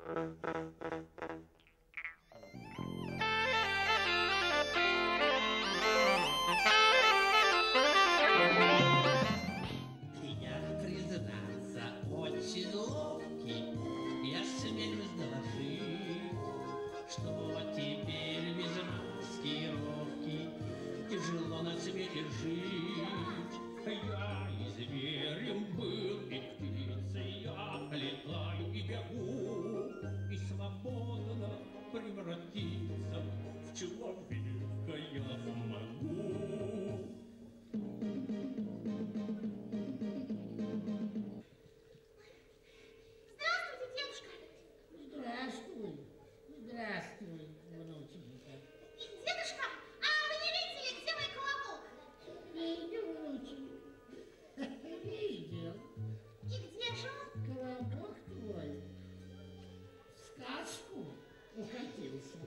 Я, признаться, очень ловкий, я смелюсь доложить, что теперь без маскировки тяжело на свете жить. Я и зверем был, и птицей, я летаю и бегу, и свободно превратиться в человека я могу. Здравствуйте, дедушка. Здравствуй, здравствуй, внученька. Дедушка, а вы не видели, где мой колобок? Видел, внученька, видел. И где же он? Колобок твой в сказку укатился.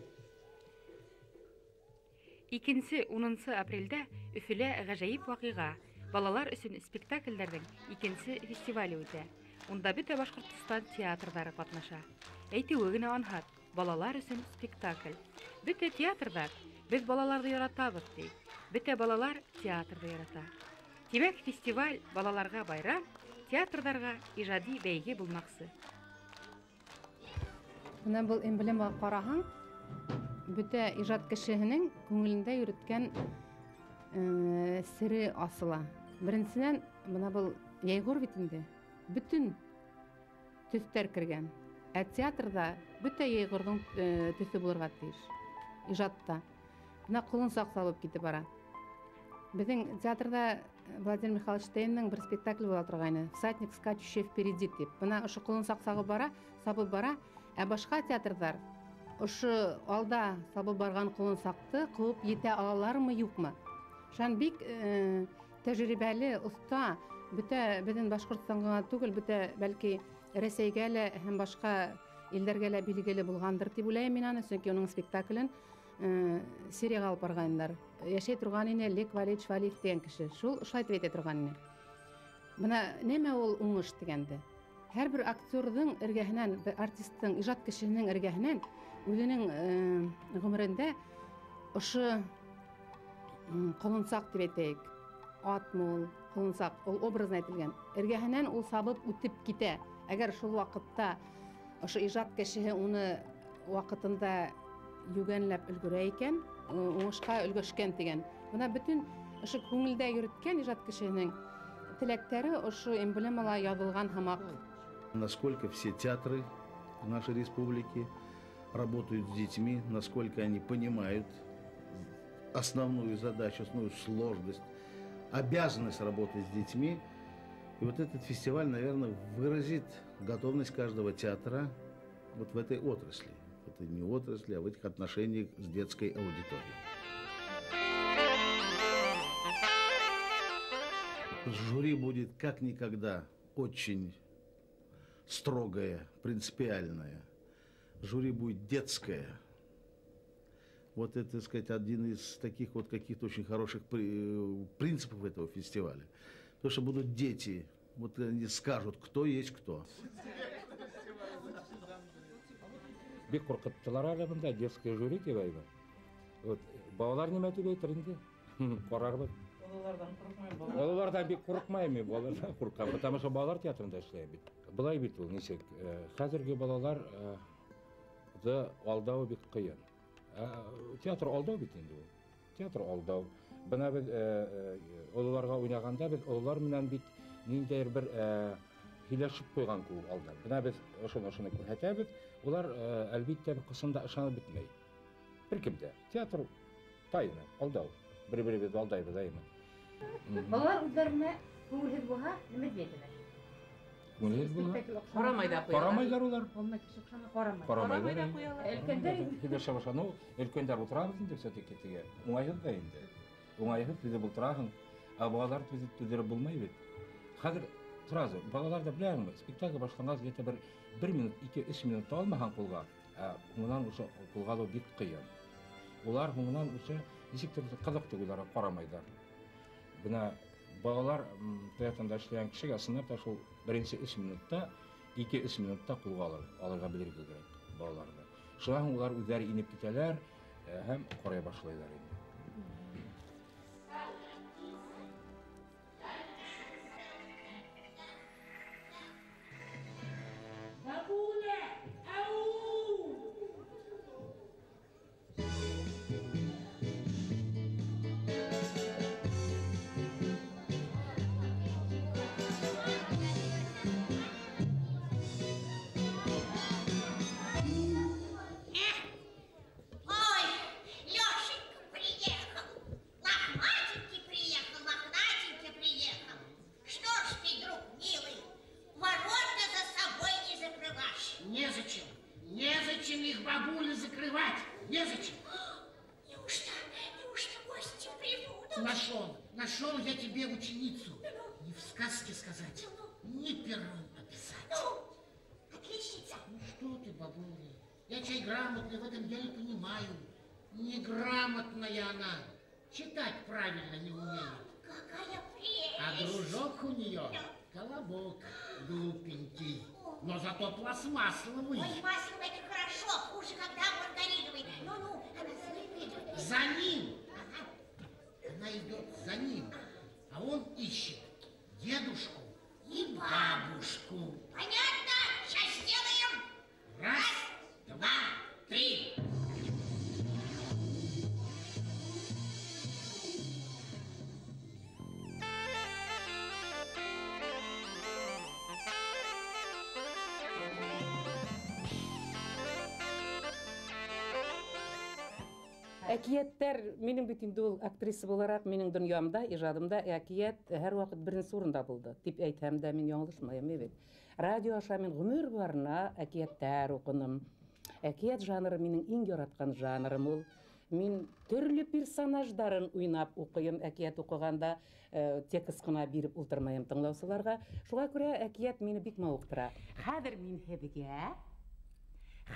2-10 апрелдә Өфөлә ғәжәйеп ваҡиға. Балалар өсөн спектаклдәрҙең икенсе фестивале үтә. Унда бөтә Башҡортостан театрҙары ҡатнаша. Әйтеүе генә анһат, балалар өсөн спектакль. Бөтә театрҙар беҙ балаларҙы яратабыҙ ти. Бөтә балалар театрҙы ярата. Тимәк, фестиваль балаларға байрам, театрҙарға ижади бәйге булмаҡсы. Бына был эмблемаға ҡараһаң, бөтә ижад кешеһенең күңелендә йөрөткән сере асыла. Беренсенән, бына был йәйғор бит инде. Бөтөн төҫтәр кергән. Ә театрҙа бөтә йәйғорҙоң төҫө булырға тейеш. Ижадта. Бына ҡолонсаҡ салып китеп бара. Беҙҙең театрҙа Владимир Михайлович Штейнның бер спектакле була торғайны. Всадник, скачущий впереди тип. Бына ошо ҡолонсаҡ сағып бара, сабып бара. Ә башҡа театрҙар ошо алда сабып барған ҡолонсаҡты ҡыуып етә алалармы, юҡмы? Шунан бик тәжрибәле, оҫта, бөтә беҙҙең Башҡортостанға ғына түгел, бөтә бәлки Рәсәйгә лә һәм башҡа илдәргә лә билгеле булғандыр тип уйлайым мин аны, сөнки уның спектаклен Сирияға алып барғандар. Йәшәй торған ине Лек Валевич Валиев тигән кеше. Шул шулай тип әйтә торған ине. Бына нимә ул уңыш тигәнде? Һәр бер актерҙың эргәһенән, бер артисттың, ижад кешеһенең эргәһенән үҙенең ғүмерендә ошо ҡолонсаҡ тип әйтәйек, атмы ул, ҡолонсаҡ, ул образын әйтелгән. Эргәһенән ул сабып үтеп китә. Әгәр шул ваҡытта ошо ижад кешеһе уны ваҡытында йүгәнләп өлгөрә икән, уңышҡа өлгәшкән тигән. Бына бөтөн ошо күңелдә йөрөткән ижад кешеһенең теләктәре ошо эмблемала яҙылған һымаҡ. Насколько все театры в нашей республике работают с детьми, насколько они понимают основную задачу, основную сложность, обязанность работать с детьми. И вот этот фестиваль, наверное, выразит готовность каждого театра вот в этой отрасли. Это не отрасли, а в этих отношениях с детской аудиторией. Жюри будет как никогда очень строгое, принципиальное. Жюри будет детское. Вот это, так сказать, один из таких вот каких-то очень хороших принципов этого фестиваля. Потому что будут дети, вот они скажут, кто есть кто. Бик ҡурҡыттылар әле бында, детское жюри тип әйбер. Вот, балалар нимә тип әйтер инде? Ҡарарбыҙ. Балаларҙан ҡурҡмайым, Балаларҙан бик ҡурҡмайым мин, балаларҙан ҡурҡам, потому что балалар театрында эшләйем бит. Былай бит ул, нисек, хәҙерге балалар алдауы бик ҡыйын. Театр алдау бит инде ул. Театр алдау. Бына беҙ ололарға уйнағанда беҙ ололар менән бит ниндәйҙер бер һөйләшеп ҡуйған кеүек алдан. Бына беҙ ошоно күрһәтәбеҙ. Улар әлбиттә бер ҡасан да ышанып бөтмәй. Бер кем дә. Театр тайна, алдау. Бер-беребеҙҙе алдайбыҙ, әйме. Балалар үҙҙәренә күңелһеҙ булһа, нимә тип әйтәләр? Күңелһеҙ булһа? Ҡарамай ҙа ҡуялар. Ҡарамайҙар улар. Улма кеше оҡшамай, ҡарамай. Ҡарамай Ҡарамай ҙа ҙа ҡуялар. Өлкәндәр инде. Һөйләшә башланы. Өлкәндәр ултырабыҙ инде всё-таки теге. Уңайһыҙ ҙа инде. Уңайһыҙ түҙеп ултыраһың. Ә балалар түҙеп түҙҙереп булмай бит. Хәҙер сразу балалар да беләһеңме, спектакль башланғас где-то бер минут, ике, өс минут алмаһаң ҡулға, ә һуңынан уже ҡулға алыу бик ҡыйын. Улар һуңынан уже нисектер ҡыҙыҡ түгел, уларға ҡарамайҙар. Бына балалар театрында эшләгән кешегә ысынлап та шул беренсе өс минутта 2-3 минутта ҡулға алырға белергә кәрәк балаларҙы. Шунан һуң улар үҙҙәре инеп китәләр һәм ҡарай башлайлар инде. Бабуля! Ау! Ой, Лешенька приехал, лохматенький приехал, лохнатенький приехал. Что ж ты, друг милый, ворота за собой не закрываешь? Незачем, незачем их, бабуля, закрывать, незачем. Неужто, неужто гости прибудут? Нашел, нашел я тебе ученицу. Не в сказке сказать, ни пером описать. Ну, отличница. Ну что ты, бабуля, я чай грамотный, в этом деле понимаю. Неграмотная она, читать правильно не умеет. Какая прелесть. А дружок у нее колобок глупенький, но зато пластмассовый. Ой, маслом это хорошо, хуже, когда маргариновый. Ну-ну, она за ним идет. За ним! Она идет за ним, а он ищет дедушку и бабушку. Понятно, сейчас сделаем. Раз, два, три. Әкиәттәр минең бит инде ул актриса булараҡ минең донъямда, ижадымда әкиәт һәр ваҡыт беренсе урында булды тип әйтһәм дә мин яңылышмайым бит. Радио аша мин ғүмер барына әкиәттәр уҡыным. Әкиәт жанры минең иң яратҡан жанрым ул. Мин төрлө персонаждарын уйнап уҡыйым әкиәт уҡығанда, текст ҡына биреп ултырмайым тыңлаусыларға. Шуға күрә әкиәт мине бик мауыҡтыра. Хәҙер мин һеҙгә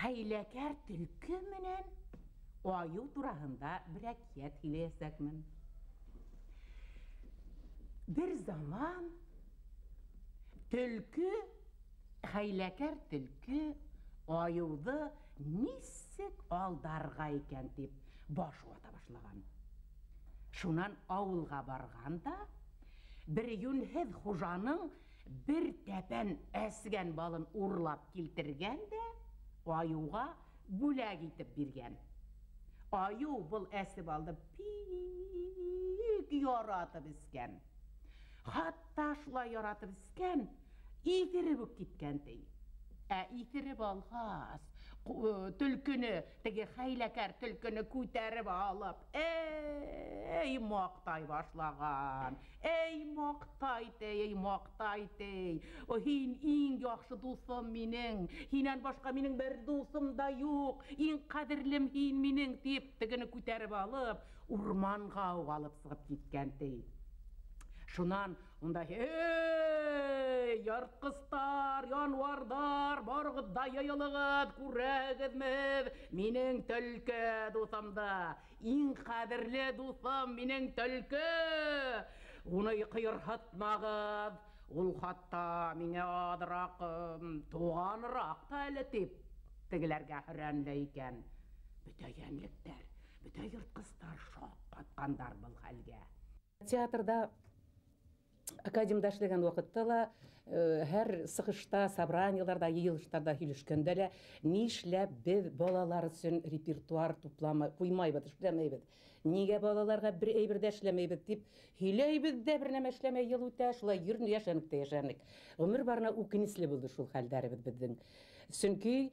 хәйләкәр төлкө менән айыу тураһында бер әкиәт һөйләйәсәкмен. Бер заман төлкө, хәйләкәр төлкө айыуҙы нисек алдарға икән тип баш вата башлаған. Шунан ауылға барған да бер йүнһеҙ хужаның бер тәпән әсгән балын урлап килтергән дә айыуға бүләк итеп биргән. Айыу был әсе балды бик яратып эскән. Хатта шулай яратып эскән, иҫереп үк киткән ти. Ә иҫереп алғас, төлкөнө, теге хәйләкәр төлкөнө күтәреп алып, эй, маҡтай башлаған. Эй, маҡтай ти, эй, маҡтай ти. О, һин иң яҡшы дуҫым минең, һинән башҡа минең бер дуҫым да юҡ, иң ҡәҙерлем һин минең тип тегене күтәреп алып, урманға уҡ алып сығып киткән ти. Шунан унда, эй, йыртҡыстар, януарҙар, барығыҙ да йыйылығыҙ, күрәгеҙме минең төлкө дуҫымды, иң ҡәҙерле дуҫым минең төлкө. Уны ҡыйырһытмағыҙ, ул хатта миңә аҙыраҡ, туғаныраҡ та әле тип тегеләргә һөрәнләй икән. Бөтә йәнлектәр, бөтә йыртҡыстар шаҡ ҡатҡандар был хәлгә. Театрҙа академда эшләгән ваҡытта ла һәр сығышта, собраниеларҙа, йыйылыштарҙа һөйләшкәндә лә нишләп беҙ балалар өсөн репертуар тупламай, ҡуймайбыҙ, эшләмәйбеҙ. Нигә балаларға бер әйбер ҙә эшләмәйбеҙ тип һөйләйбеҙ ҙә бер нәмә эшләмәй йыл үтә, шулай йөрөнө йәшәнек тә йәшәнек. Ғүмер барына үкенесле булды шул хәлдәребеҙ беҙҙең. Сөнки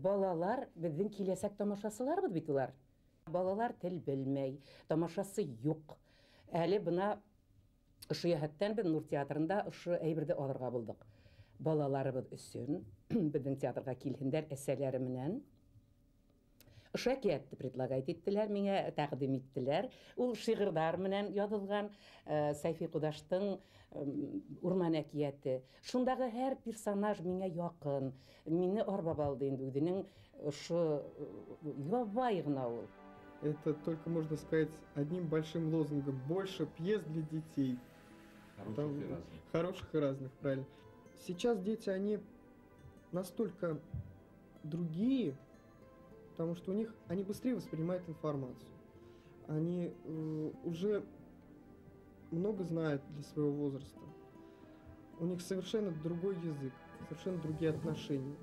балалар беҙҙең киләсәк тамашасыларыбыҙ бит улар. Балалар тел белмәй, тамашасы юҡ. Әле бына ошо йәһәттән беҙ Нур театрында ошо әйберҙе алырға булдыҡ. Балаларыбыҙ өсөн беҙҙең театрға килһендәр әсәләре менән. Ошо әкиәтте предлагать иттеләр, миңә тәҡдим иттеләр. Ул шиғырҙар менән яҙылған Сәйфи Ҡудаштың урман әкиәте. Шундағы һәр персонаж миңә яҡын. Мине арбап алды инде үҙенең ошо ябай ғына ул. Это только можно сказать одним большим лозунгом: больше пьес для детей. Хороших и разных. Хороших и разных, правильно. Сейчас дети, они настолько другие, потому что у них они быстрее воспринимают информацию. Они уже много знают для своего возраста. У них совершенно другой язык, совершенно другие отношения.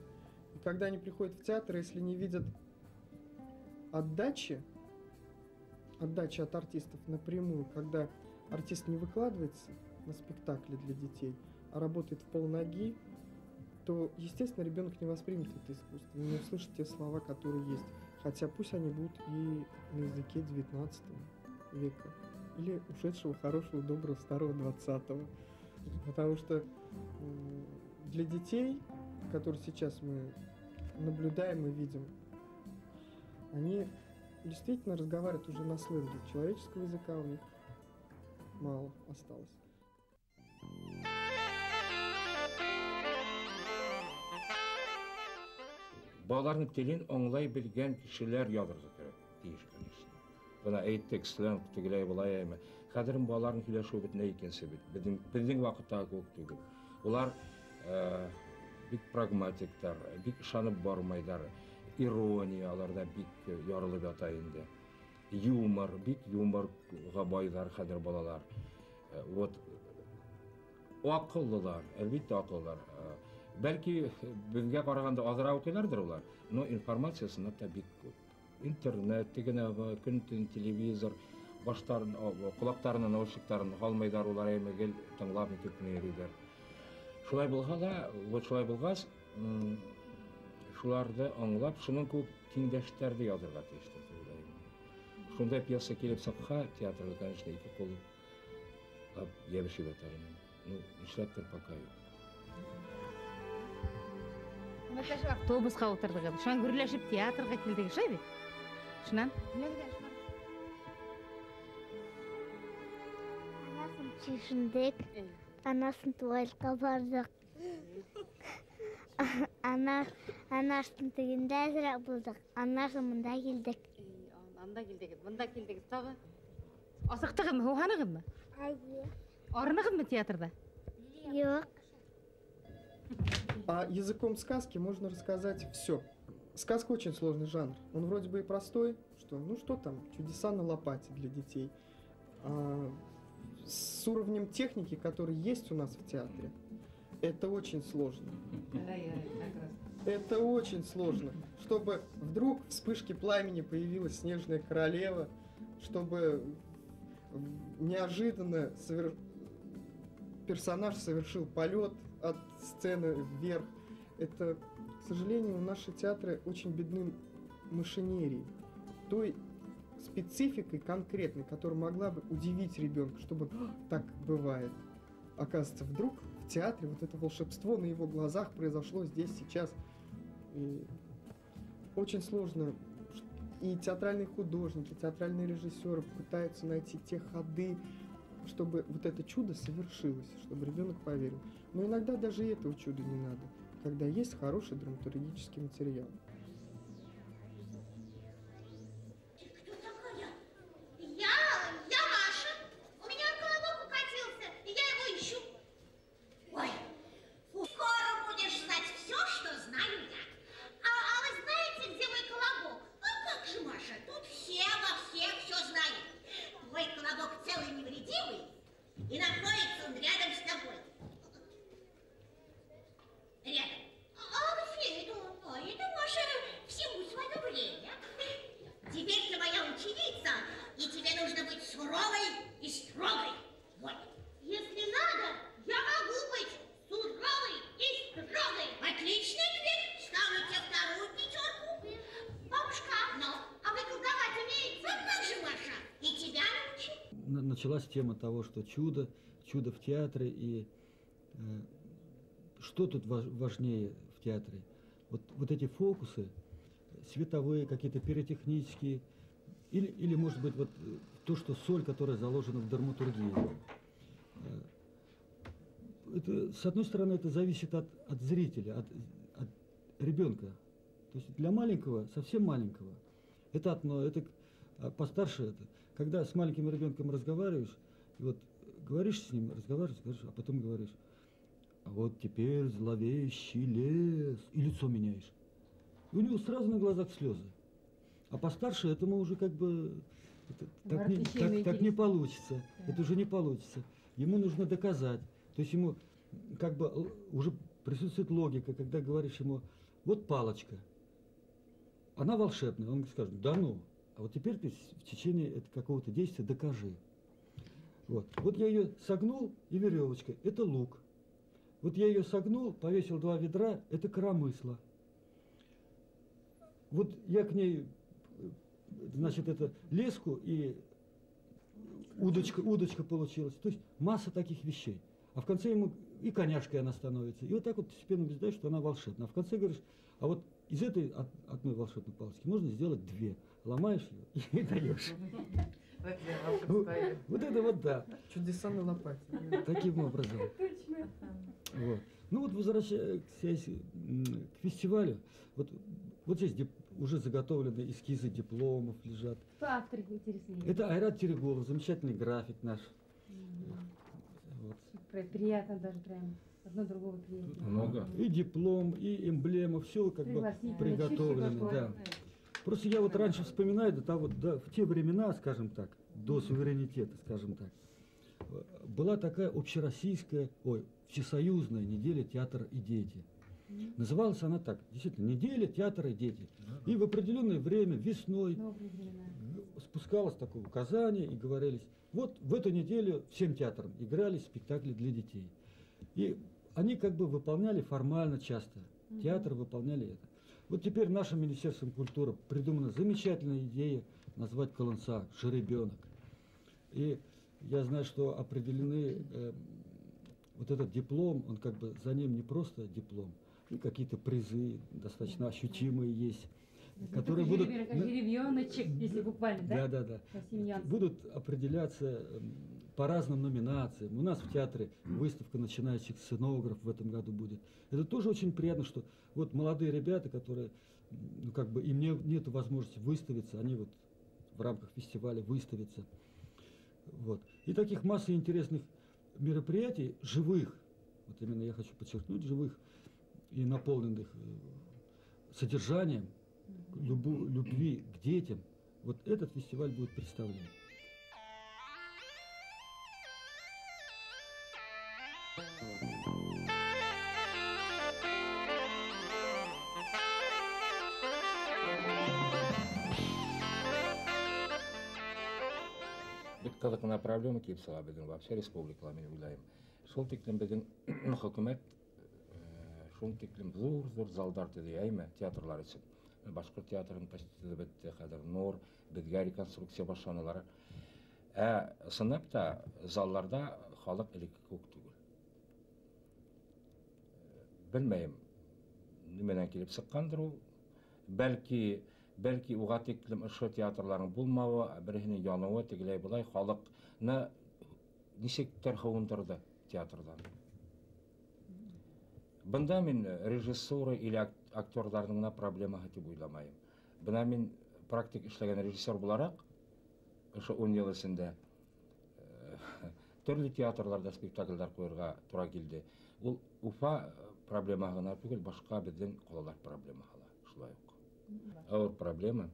И когда они приходят в театр, если не видят отдачи от артистов напрямую, когда артист не выкладывается на спектакле для детей, а работает в полноги, то, естественно, ребенок не воспримет это искусство, не услышит те слова, которые есть. Хотя пусть они будут и на языке 19 века, или ушедшего хорошего, доброго, старого 20-го. Потому что для детей, которые сейчас мы наблюдаем и видим, они действительно разговаривают уже на сленге. Человеческого языка у них мало осталось. Балаларның телен аңлай белгән кешеләр язырга кирәк, тиеш, конечно. Бына әйттек, сленг тегеләй болай әмма. Хәзер балаларның һөйләшүе бөтенләй икенсе бит. Безнең вакыттагы кебек түгел. Улар бик прагматиктар, бик ышанып бармайлар. Ирония аларда бик ярылып ята инде. Юмор, бик юморга байлар хәзер балалар. Вот акыллылар, әлбиттә акыллылар. Бәлки безгә караганда азрак укыйлардыр улар, но информациясында да бик күп. Интернет, тегене, көн-төн телевизор, баштарын, колактарына наушниктарын алмыйлар, улар әмма гел тыңлап нитеп кенә йөриләр. Шулай булга да, вот шулай булгач, шуларны аңлап, шуның күп тиңдәшләрне язырга тиештер дип уйлыйм. Шундай пьеса килеп чыкса, театрга, конечно, ике куллап ябышып ятар идем. Ну, нишләптер пока юк. Менә автобуска утырдык, шуннан гөрләшеп театрга килдек, шулай бит? Шуннан? Анасын чишендек, анасын туалетка бардык. Анасын тегендә әзрәк булдык, анасын монда килдек. Анда килдек, монда килдек, тагы. Асыктыгызмы, һуһаныгызмы? Әйе. Арыныгызмы театрда? Юк. А языком сказки можно рассказать все. Сказка очень сложный жанр. Он вроде бы и простой, что ну что там, чудеса на лопате для детей. А с уровнем техники, который есть у нас в театре, это очень сложно. Это очень сложно. Чтобы вдруг в вспышке пламени появилась снежная королева, чтобы неожиданно персонаж совершил полет от сцены вверх. Это, к сожалению, наши театры очень бедны машинерией, той спецификой конкретной, которая могла бы удивить ребенка, чтобы так бывает. Оказывается, вдруг в театре вот это волшебство на его глазах произошло здесь, сейчас. И очень сложно. И театральные художники, театральные режиссеры пытаются найти те ходы, чтобы вот это чудо совершилось, чтобы ребенок поверил. Но иногда даже и этого чуда не надо, когда есть хороший драматургический материал. Ты кто такая? Я Маша. У меня колобок укатился, и я его ищу. Ой, скоро будешь знать все, что знаю я. А вы знаете, где мой колобок? А как же, Маша, тут все во всех все знают. Твой колобок целый невредимый, и находится он рядом с тобой. Рядом. А где это? А это, Маша, всему свое время. Теперь ты моя ученица, и тебе нужно быть суровой и строгой. Вот. Если надо, я могу быть суровой и строгой. Отличный ответ. Ставлю тебе вторую пятерку. Бабушка, ну, а вы колдовать умеете? А как же, Маша? И тебя научу. Началась тема того, что чудо в театре, и что тут важнее в театре? Вот эти фокусы, световые, какие-то пиротехнические, или, может быть, вот то, что соль, которая заложена в драматургии. Это, с одной стороны, это зависит от зрителя, от ребенка. То есть для маленького, совсем маленького, это одно, это постарше это. Когда с маленьким ребенком разговариваешь, и вот говоришь с ним, разговариваешь, говоришь, а потом говоришь: А вот теперь зловещий лес. И лицо меняешь. И у него сразу на глазах слезы. А постарше этому уже как бы это, так не получится. Да. Это уже не получится. Ему нужно доказать. То есть ему как бы уже присутствует логика, когда говоришь ему, вот палочка, она волшебная. Он скажет, да ну. А вот теперь ты в течение какого-то действия докажи. Вот. Вот я ее согнул и веревочкой. Это лук. Вот я ее согнул, повесил 2 ведра, это коромысло. Вот я к ней, значит, это леску и удочка получилась. То есть масса таких вещей. А в конце ему и коняшкой она становится. И вот так вот постепенно убеждаешь, что она волшебна. А в конце говоришь, а вот из этой одной волшебной палочки можно сделать 2. Ломаешь ее и даешь. Вот это вот да. Чудеса на лопате. Таким образом. Точно. Вот. Ну вот, возвращаясь к фестивалю, вот здесь уже заготовлены эскизы дипломов лежат. Кто автор, интереснее? Это Айрат Тереголов, замечательный график наш. Вот. Приятно даже прям. Одно другого приятнее. Много. И диплом, и эмблема, все как бы приготовлено. Да. Просто я вот раньше вспоминаю, до того, да, в те времена, скажем так, до суверенитета, скажем так, была такая общероссийская, ой, всесоюзная неделя театр и дети. Называлась она так, действительно, неделя театра и дети. И в определенное время, весной, спускалось такое указание и говорились, вот в эту неделю всем театрам играли спектакли для детей. И они как бы выполняли формально часто, театры выполняли это. Вот теперь нашим Министерством культуры придумана замечательная идея назвать Колонца «Жеребенок». И я знаю, что определены вот этот диплом, он как бы за ним не просто диплом, и какие-то призы достаточно ощутимые есть, которые будут... Жеребеночек, если буквально, да? Да, да, да. Будут определяться по разным номинациям. У нас в театре выставка начинающих сценографов в этом году будет. Это тоже очень приятно, что вот молодые ребята, которые, ну, как бы им нет возможности выставиться, они вот в рамках фестиваля выставятся. Вот. И таких масса интересных мероприятий, живых, вот именно я хочу подчеркнуть, живых и наполненных содержанием любви к детям, вот этот фестиваль будет представлен. Бик ҡыҙыҡ проблема килеп сыға беҙҙең вообще республикала, мин уйлайым. Шул тиклем беҙҙең хөкүмәт шул тиклем ҙур-ҙур залдар төҙөй, әйме, театрлар өсөн. Башҡорт театрын почти төҙөп бөттө, хәҙер Нур, беҙгә реконструкция башланалар. Ә ысынлап та залларҙа халыҡ элекке кеүек түгел. Белмәйем, нимәнән килеп сыҡҡандыр ул. Бәлки уға тиклем ошо театрларының булмауы, береһенең яныуы, тегеләй былай халыҡны нисектер һыуындырҙы театрҙан. Бында мин режиссура или актерҙарҙың ғына проблемаһы тип уйламайым. Бына мин практик эшләгән режиссер булараҡ, ошо 10 йыл эсендә төрлө театрҙарҙа спектаклдәр ҡуйырға тура килде. Ул Уфа проблемаһы ғына түгел, башҡа беҙҙең ҡалалар проблемаһы ла шулай уҡ. Ауыр проблема.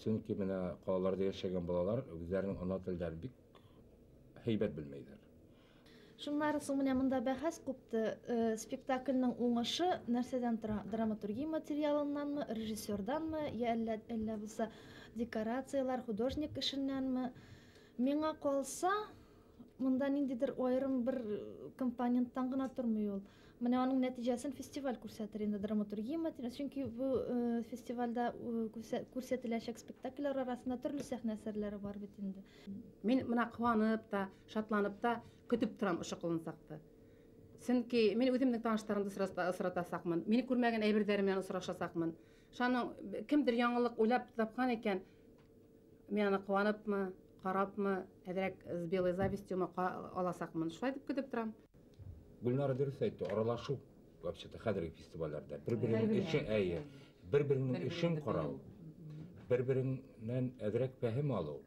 Сөнки бына ҡалаларҙа йәшәгән балалар үҙҙәренең ана телдәрен бик һәйбәт белмәйҙәр. Шуннан соң менә монда бәхәс ҡупты. Спектакльнең уңышы нәрсәдән тора? Драматургия материалыннанмы, режиссерданмы, я әллә булса декорациялар, художник эшеннәнме? Миңа калса, монда ниндидер айрым бер компоненттан гына тормый ул. Менә аның нәтиҗәсен фестиваль күрсәтер инде, драматургия материалы. Чөнки бу фестивальдә күрсәтеләчәк спектакльләр арасында төрле сәхнә әсәрләре бар бит инде. Мин менә куанып та, шатланып та көтөп торам ошо Колонсаҡты. Сөнки мин үҙемдең таныштарымды осратасаҡмын, мине күрмәгән әйберҙәр менән осрашасаҡмын. Шуның кемдер яңылыҡ уйлап тапҡан икән, мин аны ҡыуаныпмы, ҡарапмы, әҙерәк с белой завистью аласаҡмын. Шулай дип көтөп торам. Гөлнара дөрөҫ әйтте, аралашыу вообще-то хәҙерге фестивалдәрҙә бер-беренең эше, әйе, бер-беренең эшен ҡарау, бер-беренән әҙерәк фәһем алыу.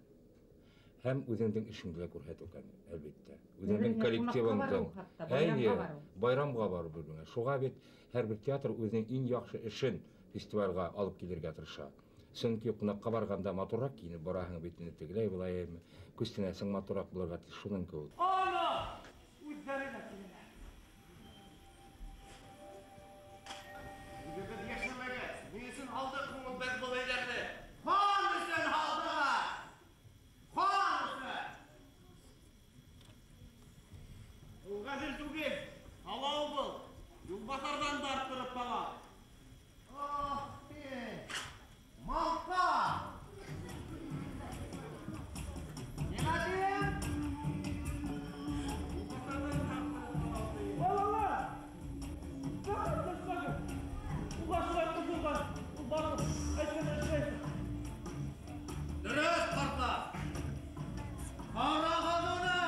Һәм үҙеңдең эшеңде лә күрһәтеү, әлбиттә. Үҙеңдең коллективыңдың. Әйе, байрамға барыу бер-береңә. Шуға бит һәр бер театр үҙенең иң яҡшы эшен фестивальгә алып килергә тырыша. Сөнки ҡунаҡҡа барғанда матурыраҡ кейенеп бараһың бит инде, тегеләй былай, күстәнәсең матурыраҡ булырға тейеш, шуның кеүек. Ана, үҙҙәре лә киләләр. Үҙебеҙ йәшәмәгәс, ни өсөн алдыҡ һуң беҙ был өйҙәрҙе? Хан өсөн алдыҡ! Хан өсөн! Ул ғәҙел түгел, талау был. Юлбаҫарҙан да арттырып талау. Ах ты! Малта! Ниғәтим! Балалар! Бәхет ташлағыҙ! Уға шулай ҡыҙылған, ул барлыҡ әйткәнен эшләйһең. Дөрөҫ, ҡартлар! Ҡарағыҙ уны!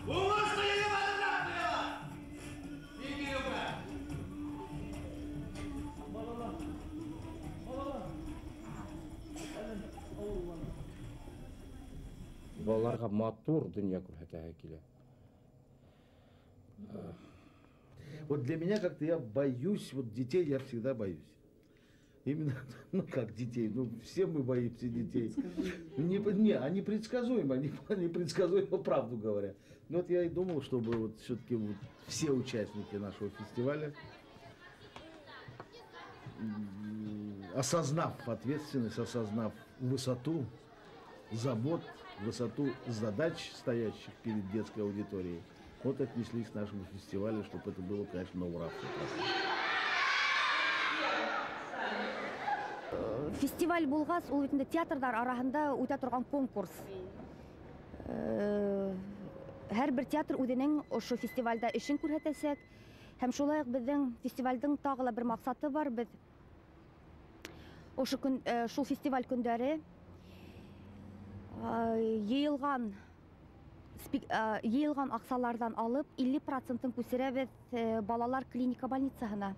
Уңыш ҡыйып әҙерләп ҡуялар! Мин килеүгә! Балалар! Балалар! Әле ауыллана. Балаларға матур донъя күрһәтәһе килә. Вот для меня как-то я боюсь, вот детей я всегда боюсь. Именно, ну как детей, ну все мы боимся детей. Не, они предсказуемы, они предсказуемо правду говорят. Но вот я и думал, чтобы вот все-таки вот все участники нашего фестиваля, осознав ответственность, осознав высоту забот, высоту задач, стоящих перед детской аудиторией, вот отнеслись к нашему фестивалю, чтобы это было, конечно, на ура всё прошло. Фестиваль булғас, ул бит инде театрҙар араһында үтә торған конкурс. Һәр бер театр үҙенең ошо фестивальдә эшен күрһәтәсәк. Һәм шулай уҡ беҙҙең фестивальдең тағы ла бер маҡсаты бар. Беҙ ошо көн, шул фестиваль көндәре, йыйылған аҡсаларҙан алып 50% күсерәбеҙ, балалар клиника больницаһына.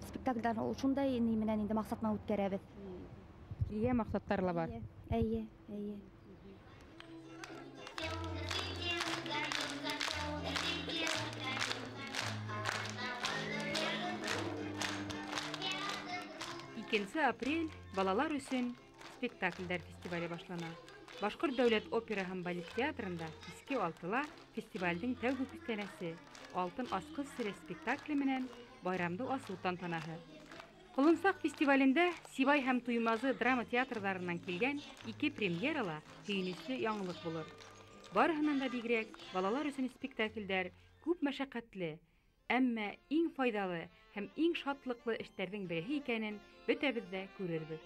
Спектакльдәр ул шундай ни менән инде маҡсат менән үткәрәбеҙ. Эйе, маҡсаттар ла бар. Эйе, эйе. Икенсе апрель балалар өсөн спектакльдәр фестивале башлана. Башҡорт дәүләт опера һәм балет театрында киске 6-ла фестивалдең тәүге күстәнәсе Алтын асҡыс сере спектакле менән байрамды асыу тантанаһы. Ҡолонсаҡ фестивалендә Сибай һәм Туймазы драма театрҙарынан килгән ике премьерала һөйөнөслө яңылыҡ булыр. Барыһынан да бигерәк балалар өсөн спектаклдәр күп мәшәҡәтле, әммә иң файҙалы һәм иң шатлыҡлы эштәрҙең береһе икәнен бөтәбеҙ ҙә күрербеҙ.